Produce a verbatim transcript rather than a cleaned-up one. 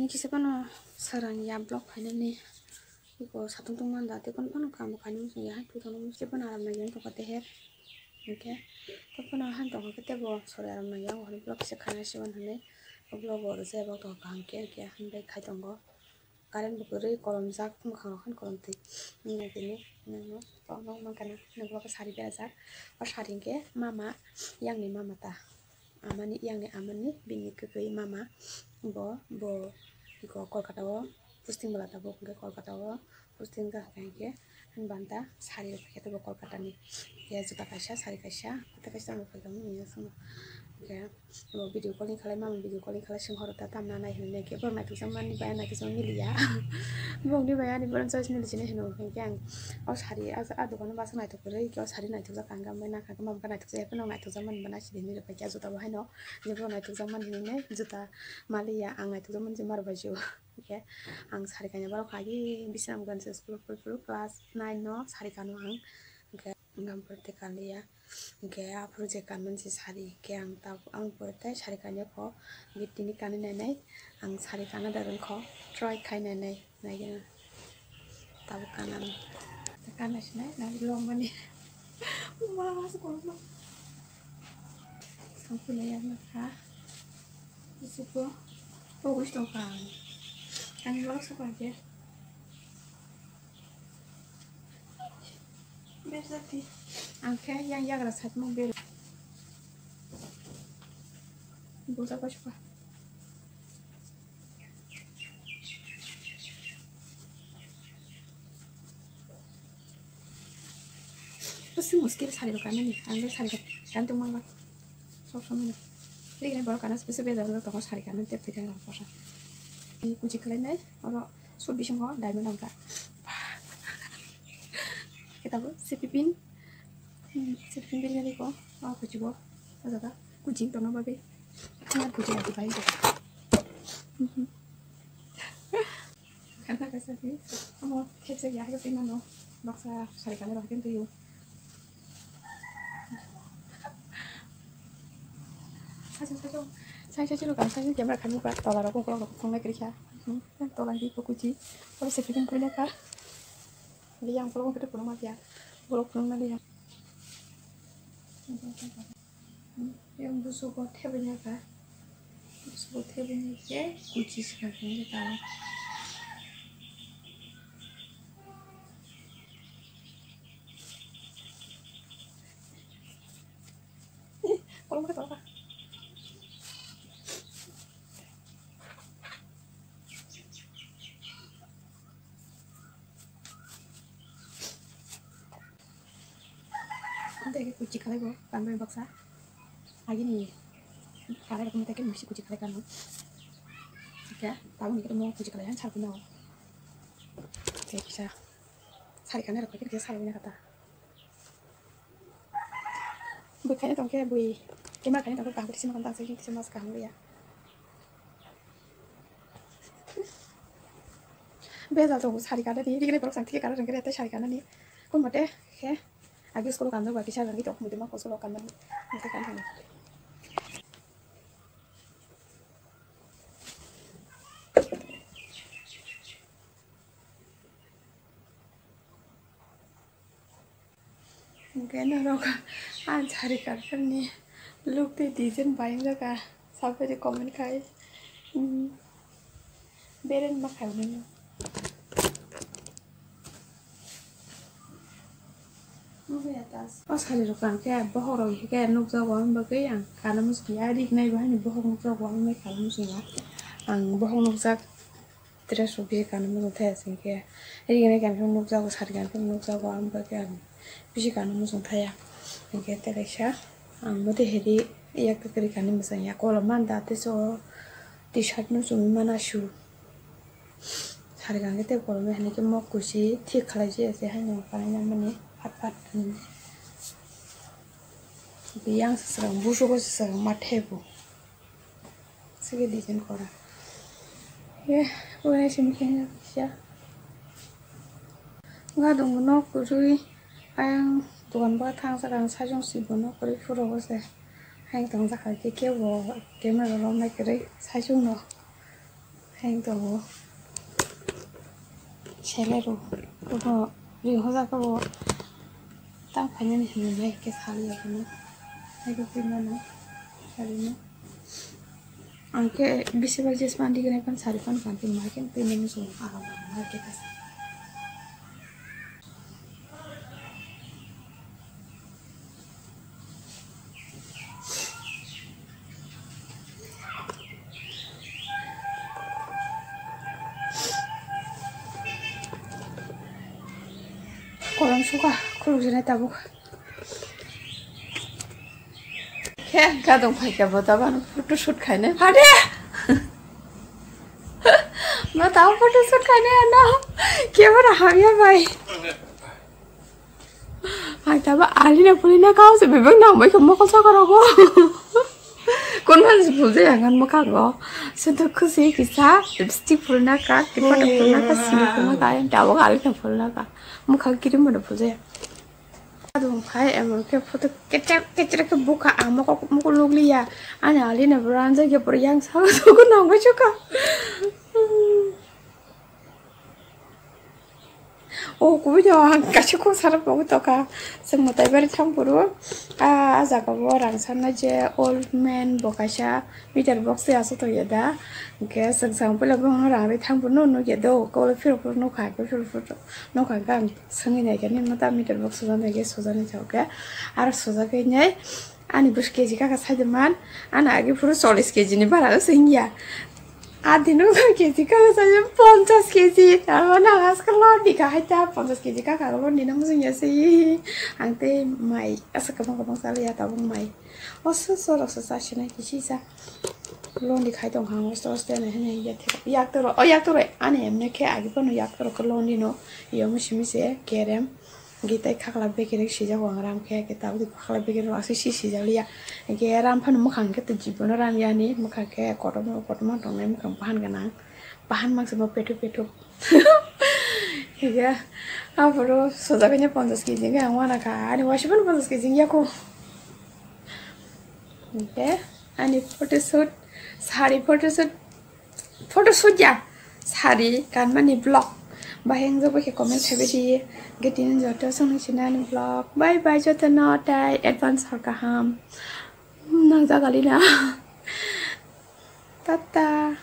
Kisa phano sarang ya vlog khainani. Iko satung tong manda, tei kono phano kam bo khainani muchung ya, hai phuto no muchung phano aram nai tong kha tei he. Hingkhe, tei phano han tong kha tei bo sori aram nai ya, o hai vlog kisa khaina se wan hinwi. O vlog o rwjak bo tong kha hingkhe, hingkhe han bai khai tongo. Current bo kwrwi kolomjak, mwkhang rok han kolom twi. Wngya tini, nokno, nokno mankha na, nokno sari berajak. O sari hingkhe mama, yangni mama ta. Amani, yangni amani, bini kwkwi mama. Bo, bo, iko Kolkata o posting bwla tabuk hingkhe Kolkata o posting wngkha hingkhe, hwnba ta sari rok paikha tei bo Kolkata ni. Khe juta kaisa, sari kaisa, tei kaisa tamo paikha manya swngo. Hingkhe bo video calling khalai, mama video calling khalai, swng horo ta tamna nai hinwi nai khe borok naithokjak mani bai naithokjak miliya. Bongni bai ani borok choice mili sini hino, hingkhe ang o sari a, a dogano bwswk naithok kwrwi, hingkhe o sari naithokjak ang, ang bai nakha khe mama khe naithokjak, haikhe no naithokjak mani bo naisidi hinwi rwkha khe juta bo haino. Jebo naithokjak mani hinwi nai juta maliya, ang naithokjak mani se mar bai jio. Hingkhe ang sari kaina borok agi Bisramganj school o phuru phuru class nine no sari kano ang. Hingkhe ang pore tei kanliya. Hingkhe aphuru je kanmani se sari, hingkhe ang tabuk ang pore tei sari kanya kho. Hingkhe tini kanwi nainai ang sari kana da wngkho, try khai nainai. Naigena. Tabuk kanani. Kanai sinai, nang longmani. Mama se kolokma. Sampai layar nakha. Isuko. Pogos tongkha. Ani lok se paje. Berjati. Angkhe yang yagra satmo ber. Bosa pasoka. Bisi muskil sari rok kanani, ang le sari kan tong mangla. Sob somoi no. Rigini borok kana bisi bejal rok tongo sari kanani tei phaikha rok kosa. Ni kuchi khlai nai, oro sub bisingo diamond ang ka. Kita bo sipipin. Hmm, sipipin beri ko, ah, kuchi bo. Ada ka, kuchi tongna babe. Kuchi lagi bai. Khana kaisa khe, omo khepsa ya, khepsa mano, baksa sari kanwi rok khe twiyo. Saisa, saisa, saisa, saisa, saisa, camera khamwi ba tola rok, ukulok rok thonglai kwrwi kha. Hmm, tola hwnwi kuchi, oro se kiting kwrwi kha. Biyang ukulok khe phunukma khe, ukulok phunukma liya. Yang busugo thebwi nai kha. Busugo thebwi nai khe kuchi swkang khe nai kha. Kolom khe tolkha. Tei khe kuchi khlai bo kanbai baksa. Agini khlai rok tei khe misi kuchi khlai kano. Khe tabuk ni khe mo kuchi khlai han sar kuno. Tei kisa sari kanai rok khe sar wngya kata. Bui khaina tong khe bui kemar khaina tong khe kaham khe sima kanta se kisa mas kaham ya. Bejal tongo sari kanani, rigini borok chang thik khe kanani, tei sari kanani. Kun mote khe agi school kanjak ba kisa rangwi tong, muitu ma kosolo kanmani. Mote kan thangna. Hingke norok ang sari karkarni look tei design bai wngkha, sabai comment khai. Hmm. Beren ma khai hwnwi. O sari rok ang khe bohok rok hingke nukjago, aboni bagwi ang kana muchung ya, rik nai bo haino bohok nukjago, aboni bagwi kana muchung ya. Ang bohok nukjak. Dress rok bisi kanwi muchung thaya se hwnkhe, rigini khe nukjago, sari kanwi nukjago, ang bagwi ang bisi kanwi muchung thaya. Hwnkhe tei kaisa ang mothe heri yak kwrwi kanwi mwchang ya, kolom manda tei so T-shirt no chumui mana su. Sari kanwi tei kolom hai hwnwi khe mok kuchi thik khlai jaya se haino kanwi mani phat phat hwnwi. Yang swkang busugo swkang ma thebu. Sige design kora. Ye, ore simi khe kisa. Gadung nok kwrwi. Ayang dogan ba thang saka ang sajung si bo nok kwrwi phuru bo se. Ayang tong jakha khe kebo camera rok nai kwrwi sajung no. Khain tongo. Selero. Kuno ri hoja ko bo. Tang khainani hinwi bai khe sali ya kuno. Ego twi mano. Sali no. Ang khe bisi bar jesmani gwnai phan sari phan kanti mai khe twi mano song aga mai khe ta. Kolom suka khuluk jani tabuk. Khe gadong phaikha bo tabano photo shoot khainai. Hade! Ma tamo photo shoot khainai ano. Camera hamya bai. Hai tabo alina pulina kau se bebek nang bai khe mokol saka rogo. Kon man se pulja yang kan mokang go. Sentok khusi kisa lipstick pulna ka, kipa pulna ka, sini pulna ka, tabo alina pulna ka. Mokang kiri mana pulja. Adum khai emon khe photo kecha kecha khe bukha ang mokol mokol nukliya. Ani alina branja khe pura yang sa suku nang bai suka. O kubui no ang kaisa kok sara pogwi tokha. Chwng mwtai bari thang phuru, ah, ah jaga o rang sanna je old man bo kaisa meter box se aswk tongya da. Hwnkhe chwng chwng puila bono rang ri thang phuru no nukya do, kolo phirok phuru nukha, hwnkhe phirok phuru nukha, hwnkhe ang swngwi naikha nini ta meter box sujak naikhe, sujak naikha hwnkhe aro sujagwi nai. Ani bwswk keji kaka saide man, ani agi phuru chollish keji ni bara se wngya. Adino keji kaka saide ponchash keji, abo nang aska lordi ka hai ta ponchash keji kaka lordi nang wngya se. Ang tei mai asa kwbang kwbang chaliya tabuk mai. O so so rok se chasinai kisi sa. Lordi khai tong kha oste oste nai hwnwi yak toro, o yak toro ani emne khe agi phano yak toro khe lordi no. Yomo simi se kerem. Gitai khakla bekereng sijak wang ram khe, ke tabuk khakla bekereng aswk si sijak liya. Ke ram phano mwkhang khe to jibono ram yani, mwkhang khe kotorma kotorma tongnai, mwkhang bahan gwnang, bahan mangsa ma pethu pethu. Higa aphuru sojak khe ponchash keji wngkha, ang wana kha, ani waisa phano ponchash keji wngya kho. Hwnkhe ani photo shoot, sari photo shoot, photo shoot ya sari kanmani vlog. Bahai wngjakbai khe comment khaibai di. Hwnkhe tini joto songni sinani vlog. Bye bye jotono, tai advance hor kaham. Nangjagalina. Tata.